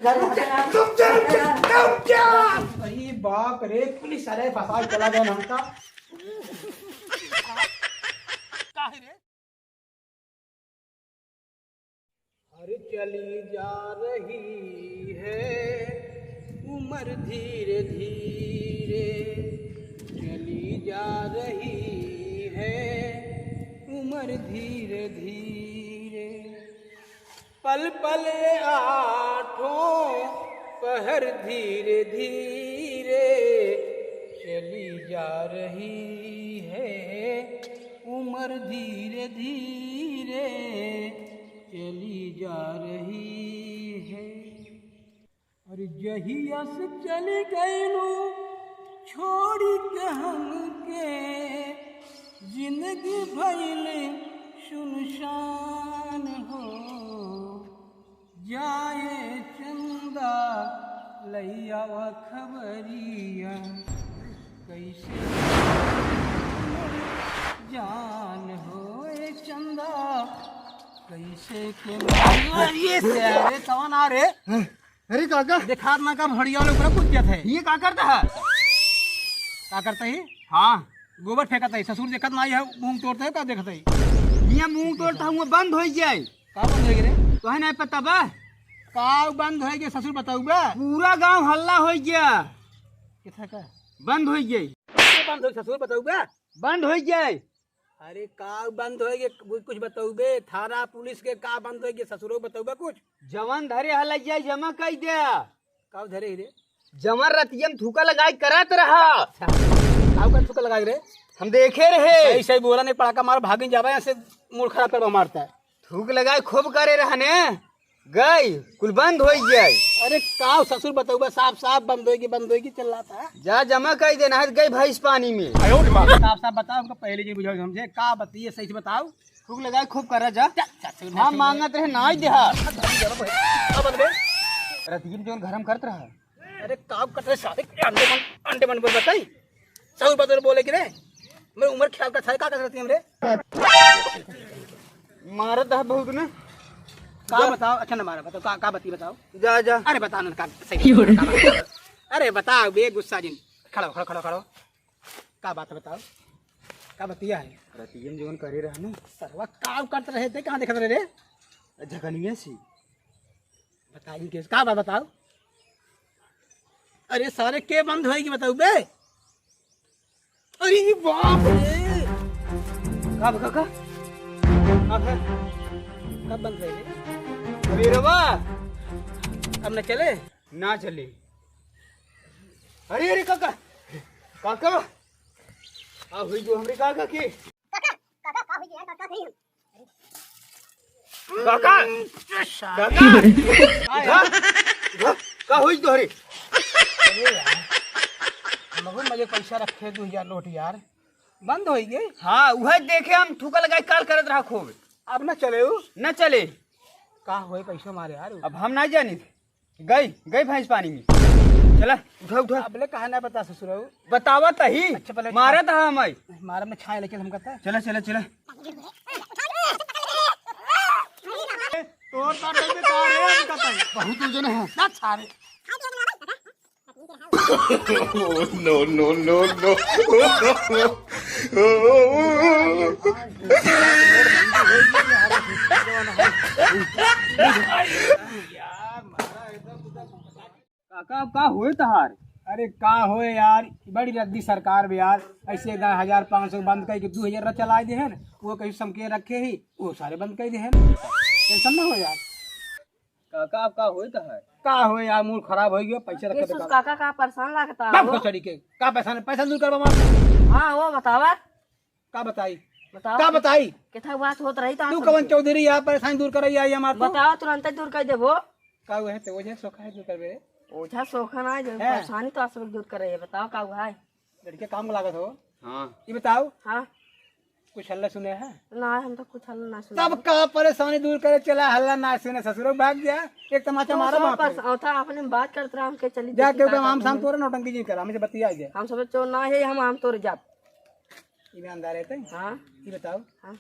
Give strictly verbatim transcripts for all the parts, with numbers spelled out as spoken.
रुक जा, रुक जा, रुक जा, रुक जा। अरे बाप रे, पुलिस वाले फंसा के चला गया हमका। काहे रे? अरे चली जा रही है उम्र धीरे धीरे, चली जा रही है उम्र धीरे धीरे। पल पल आठों पहर धीरे धीरे चली जा रही है उम्र धीरे धीरे चली जा रही है। अरे जहिया से चली गईलू छोड़ी के हमके, जिंदगी भइल सुनसान हो। जाए चंदा लइयावा खबरिया, कैसे जान होए चंदा, कैसे के ये से अरे कौन आ रे? अरे काका, देखात ना का भड़िया वाले ऊपर कूद जात है। ये का करता है? का करता है? हाँ। गोबर फेंकत है, ससुर देखत ना है, मूंग तोड़ते है, का देखत है? ये मूंग तोड़ता हूँ, वो बंद हो जाए। का बंद होइगे रे? तोहे नहीं पता बा? का बंद होइगे ससुर बताउबे? पूरा गांव हल्ला होइ गया। किथा का? बंद होइ गया। के बंद होइगे ससुर बताउबे? बंद होइ गया। अरे का बंद होइगे, कुछ, कुछ बताउबे? थाना पुलिस के का बंद होइगे ससुरो बताउबे कुछ? जवन धरे हलैया जमा कई दे। का धरे ही रे? जवन रतिया में थूका लगाई करत रहा। अच्छा, का का थूका लगाई रे? हम देखे रहे। सही सही बोला, नहीं पड़ाका मार भागी जाबे, ऐसे मूड खराब करबा मारता है। थूक लगाई खूब करे रहने, गई, कुल बंद होइ गई। अरे का ससुर बताउबे, साफ साफ बंद होइगे, बंद होइगे चल रहा था। जा जमा कई देना है, गई भैंस पानी में। साफ साफ बताओ, हमको पहले जी बुझाओ समझे, का बतिये सही से बताओ। थूक लगाई खूब करा जा। चल, चल, चल, हाँ, चल। मांगत रहे, नाई देहा। का बंद बे? रतिया में जौन घर में करत रहा। अरे का कट रहे साले, अंडे मन, अंडे मन बोल बताई। सही बदल बोले कि रे, मेरी उम्र ख्याल का था, का कर सकती हम रे? मारत है बहुत ने। का जा। बताओ, अच्छा ना मारा, बताओ, का, का बती बताओ। जा, जा। अरे बता ना, का सही बता, का बता। अरे बताओ बे गुस्सा जिन, खड़ो, खड़ो, खड़ो, खड़ो। का बात बताओ, का बतिया है? रतिया में जौन करे रहा ना। सरवा का करत रहे थे, कहाँ देखत रहे रे? झगनिया से। बताई के का बा बताओ। अरे सारे के बंद होइगे बताउबे? अरे बाप रे। का बा काका? का बा? कब बंद होइगे? अरे रवा। अब न चले? ना चले। अरे अरे काका, काका, आ हुई जो हमरे काका के। काका, काका, का हुई यार, काका कहीं? काका! काका! उठा! उठा! का होई तोहरे? अरे यार, हम बहुत मजे पैसा रखे दो हजार नोट यार, बंद होइगे। हाँ, उहे देखे हम थूका लगाई काल करत रहा खूब। अब न चले उ? न चले। का होए पैसा मारे यार? अब हम ना जानी। गई, गई भैंस पानी में। चला, उठा, उठा। अबले कहा ना बता ससुरऊ। बतावा तही। अच्छा, पहले मारा था हम आई। मारा में छाए लेकिन हम कहता। चला, चला, चला। तोर का टाइम में तार है, हम कहता है। बहुत वजन है। ना छाड़े। No, no, no, no। काका, अब का होए तहार? अरे का होए यार, बड़ी रद्दी सरकार बे यार, ऐसे दस हजार पाँच सौ बंद करके दो हजार चलाए दे है, वो कहीं समके रखे ही, वो सारे बंद कर दे है, टेंशन ना हो यार। काका, अब का होए तहार? का होए यार, मूड खराब हो गया, पैसा रखे ये तो सुस का काका का परेशान लागता बाप हो। को चढ़ी के, का पैसा नहीं, पैसा दूर करवा मार। हाँ, वो बतावा। का बताई? बताओ। का बताई? केथा बात होत रही तो तू आप कवन समझे। चौधरी यहाँ परेशानी दूर करई आई हमार तू? बताओ, तुरंत दूर कर देबो। का हुआ है ते ओझा सोखा है दूर करबे? ओझा सोखा ना, जो है। परेशानी तो आप सब दूर कर रही है, बताओ का हुआ है? लड़के काम लागत हो। हाँ। ये बताओ। हाँ। कुछ हल्ला सुने है? ना, हम तो कुछ हल्ला ना सुने। तब का परेशानी दूर करे चला, हल्ला ना सुने, ससुरो भाग गया, एक तमाचा तो मारा सब बाप रे। परेशान था, अपने बात करत रहा, हमके चली जा देखी केहू का का आम साम करत तोरे, नौटंकी जी करा, हमसे बतिया जाए। हम सब चोर ना है, हम आम तोड़ जाब। ईमानदार है तै? हाँ। ये बताओ। हाँ।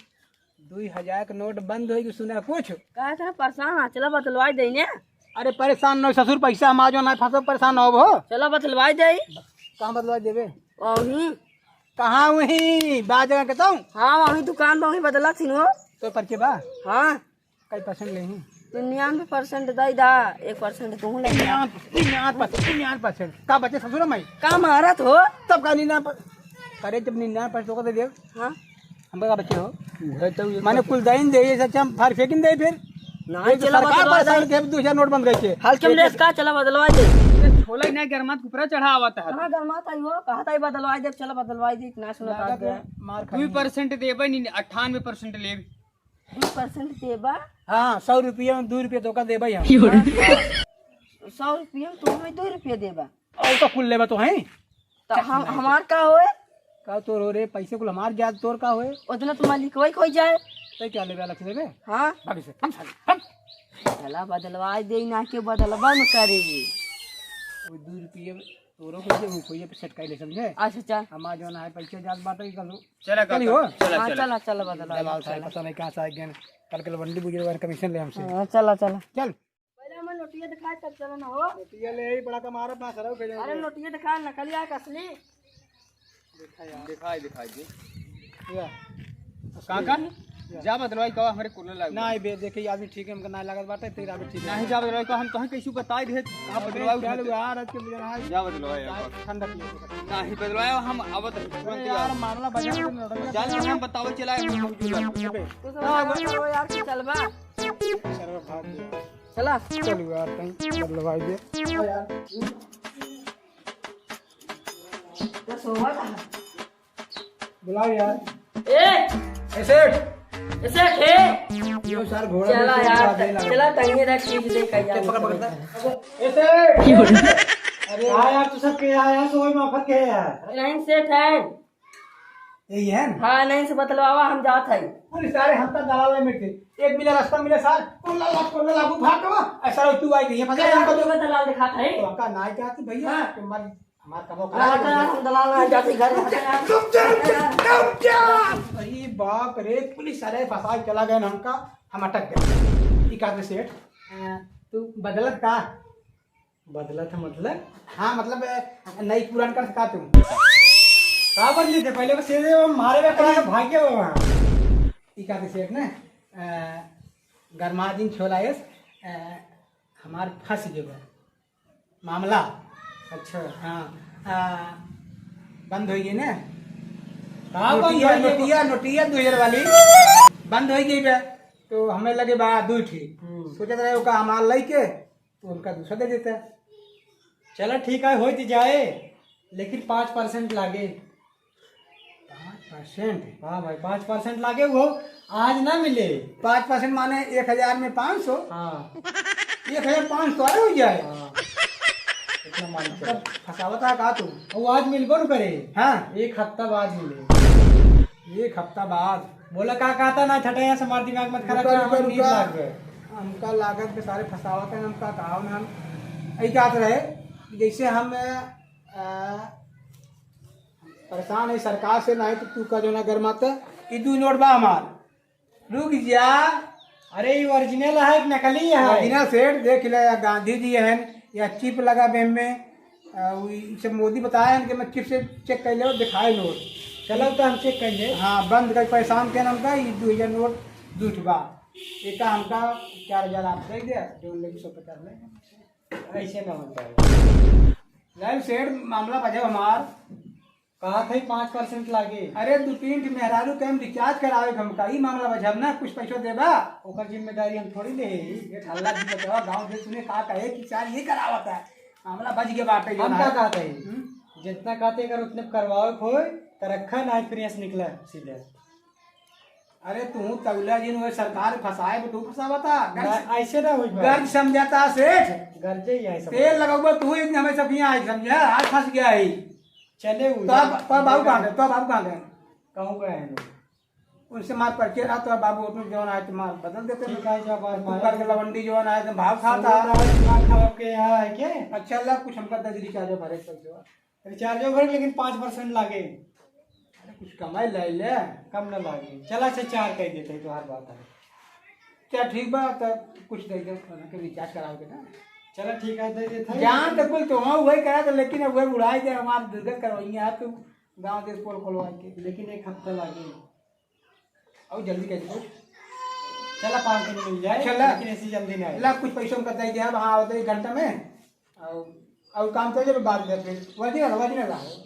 दुई हजार के नोट बंद होई कि सुना कुछ? का था परेशान, हाँ, चला बतलवाई देने। अरे परेशान न हो ससुर, पैसा हमार जौन है, फंसो परेशान न हो। चला बदलवाई दे। कहाँ बदलवाई देबे? वहीं। कहाँ वहीं? बा जगह के तो। हाँ, वहीं दुकान में वहीं बदला थी हो। तो पर्चे बा? हाँ। कई परसेंट लेही? निन्यानवे परसेंट दे दा, एक परसेंट तू ले। निन्यानवे, निन्यानवे परसेंट, निन्यानवे परसेंट। का बचे ससुर माई? का मारत हो? तब का निन्यानवे पर-, अरे जब निन्यानवे परसेंट होगा तो दे। हाँ। हमका का बचे हो? उहे तो ये माने कुल दाइन दे, ये सच्चा हम फार फेंकिन दे फिर। ना, ये तो चला सरकार बदलवा परेशान दे। के दो हजार नोट बंद करके। हल्के में लेस का, चला बदलवा दे। ये छोला ही ना गरमात ऊपरा चढ़ा आवत है। कहाँ गरमात आई हो? कहा था बदलवा दे, चला बदलवा दे, इतना सुना लागत था है, मार खाई। दो परसेंट देबे नहीं, अट्ठानवे परसेंट लेबे। दो परसेंट देबा? हाँ, सौ रुपया में दो रुपया तोका देबा हम। सौ रुपया में तुम्हें दो रुपया देबा? और तो कुल लेबा तो है। तो हम, हमार का होए? का तोर हो रे? पैसे कुल हमार जात, तोर का होए? उतना तो मालिक वही खोई जाए। तो क्या लेबे, अलग से लेबे? हाँ। भाग से, हम साले, हम। चला बदलवाई दे, ना के बदलबा न करे। वो दो रुपये तोरो को दे, वो कोई पे सटकाई ले, समझे? अच्छा, चल। हमार जौन है, पैसे जात बाटे, कल चला, चली हो? चला, हाँ, चला। चला, चला, बदलवा दे, दलाल साहब, चला। पता नहीं कहाँ से आ गए। कल के लवंडी बुजुर्ग वाले कमीशन ले हमसे। हाँ, चला, चला। चल। पहले हमें नोटिया दिखाए, तब चलो ना हो। नोटिया ले आई, बड़ा का मारत ना सरऊ के अरे, जाएंगे। नोटिया दिखा, नकली है कि असली? दिखा यार। दिखाई, दिखाई दे। या। काका, या। जा बदलवाई, कहो हमरे कुल्ला लाग ना, गया। आई बे, देखे, ये आदमी ठीक है, हमका ना लागत बाटे, तेरा भी ठीक है। नहीं, जा बदलवाई, कहो हम तोहे कैसे बताई दे, कहाँ अबे, बदलवाई चल उठा दे। यार, आज के बदलवाई। जा बदलवाई, जा, यार। ठंडा पिए के। नहीं बदलवाई, हम आवत रहे, अरे तुरंत यार, आओ। मामला बजा के लड़ाई चल, हम बताओ, चला, हम पहुँच गए। अबे। तू सब हाँ, बता दो यार, कि चलबा? सरवा भाग गया। चला। चल यार, कहीं बदलवाई दे। तो सोवा था। बुलाओ यार। ए! ए सेठ। ए सेठ, हे! यो सार घोड़ा चला पे यार, चढ़ा दे लगा। चला, तंगे रख, खींच दे, कहीं पकड़, पकड़, पकड़। ए सेठ। अरे हाँ यार, तू सब के आया, सोई माफत के यार। नहीं सेठ है। यही है ना? हाँ, नहीं से बतलवावा, हम जात है। अरे सारे हम तो दलाल में थे। एक मिला रास्ता मिला सार, कोल्ला ला, कोल्ला लागू भाग गवा। ऐसा रहो, तू आई गई है, फंसा कल हमको रात तो। में दलाल दिखात है। तो का नाई क्या थी भैया? हाँ। कि मर हमार कबो हाँ, करा तो यार, हम दलाल ना जाते घर में। रुक जा, रुक जा, रुक जा। अरे बाप रे, पुलिस सारे फंसा के चला गए हमका, हम अटक गए। ई का रे सेठ, अ, तू बदलत का? बदलत है मतलब? हाँ, मतलब, अ, नई पुरान कर सका तू। का बदली थे? पहले बस ये दे, वो मारे में पड़ा, भाग गया वो वहाँ। ई का रे सेठ ने, अ, गरमा दिन छोला एस, अ, हमार फंस गए। मामला। अच्छा। हाँ, आ, बंद होइ गई ने। का बंद नोटिया, होइ गई? नोटिया, नोटिया दो हजार वाली बंद होइ गई बे। तो हमें लगे बा दुइ ठी। हम्म। सोचत रहे ओका हमार लइके, तो उनका दूसरा दे देता। चला ठीक है, होइत जाए, लेकिन पाँच परसेंट लागे। पाँच परसेंट? हाँ भाई, पाँच परसेंट लागे, वो आज ना मिले। पाँच परसेंट माने एक हजार में पाँच सौ? हाँ। एक हजार पाँच सौ आए हो जाए? हाँ। इतना मान के। मतलब फंसावत है का तू? वो आज मिलबो न करे। हाँ। एक हफ्ता बाद मिले। एक हफ्ता बाद? बोला का कहता ना, ठटैया से हमार दिमाग मत खराब रुका, कर, रुका, हमार नींद रुका। लाग गए। हमका लागत के सारे फंसावत है, हमका कहा ना हम। यही कहत रहे, जैसे हम, आ, परेशान है सरकार से, नहीं तो तू का जो ना गरमाता, ई दू नोट बा हमार। रुक जा। अरे, ई ओरिजिनल है कि नकली है? ओरिजिनल सेठ, देख ले, या गांधी जी है, या चिप लगा बे में, आ, उ ई सब मोदी बताए हैं कि मैं चिप से चेक कर ले, दिखाए नोट। चलो तो हम चेक कर ले। हाँ, बंद कर, परेशान के नाम का, ई दू हजार नोट झूठ बा। एका हमका चार हजार आप दे दे, जो लेके सौ पचास ले। ऐसे ना होता है। लाइव सेठ, मामला बजाओ हमार। कहा था पाँच परसेंट लागे। अरे, दो तीन ठे मेहरारू के हम रिचार्ज करावे के हमका, ई मामला बजाओ ना, कुछ पैसा देबा? ओकर जिम्मेदारी हम थोड़ी ले ही। ये हल्ला भी बताओ, गाँव देश में का कहे कि चार ये करावत है, मामला बज गया बाटे, जो हम ना का है। कहते हैं? हम्म? जितना कहते अगर उतने करवावे के होए, तो रखा ना, प्रेस निकला सीधे। अरे तू तौला जिन वो सरकार फंसाए, तू फंसावा था। ना, ऐसे ना होई बा। गर्ज समझाता सेठ। गर्जे ही है सब। तेल लगाऊबा तू, इतने हमें सब यहाँ आए समझा, आज फंस गया है। चले उ तो अब, तो बाबू कहाँ गए? तो बाबू कहाँ गए? कहूँ गए हैं लोग। उनसे मार पड़ के रहा, तो बाबू अपने जवान आए तो मार बदल देते हैं। ठीक है, जब आज तू मार करके लवंडी जवान आए तो भाव खाता। दिमाग खराब के यहाँ है क्या? अच्छा, ला कुछ हमका दस रिचार्ज भरे पैसे। रिचार्जो भर, लेकिन पाँच परसेंट लागे। अरे, कुछ कमाई लाई ले। कम ना लागे। चला, अच्छा, चार कह देते हैं, तो हर बात है। चला ठीक बा, तब कुछ दे दे, उनके रिचार्ज करावे के ना। चला ठीक है, दे देत है। जान तो कुल तो हाँ वही करा था, लेकिन अब वही उड़ाई दे, हमार दुर्गत करवाएंगे आप तो गाँव देश पोल खोलवा के। लेकिन एक हफ्ता लागे। और जल्दी कर दो। चला पाँच दिन मिल जाए, चला। लेकिन ऐसी जल्दी ना आए। ला कुछ पैसा उनका दे दे, अब हाँ होते एक घंटा में। और, और काम चल जाए बाद में फिर। ओरिजिनल, ओरिजिनल है।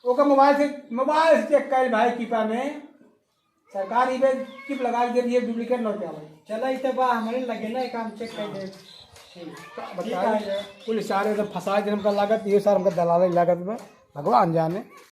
ओका मोबाइल से, मोबाइल से चेक कर भाई, कीपा में सरकार ई पे चिप लगा के दे दिए, डुप्लीकेट नोट आवे। चला, ई तो बा, हमारे लगे ना, काम चेक कर दे। ठीक। तो ठीक बताइए, है। पुलिस सारे तो फंसा के हमका लागत, ये सार हमका दलाल लागत बा, भगवान जाने।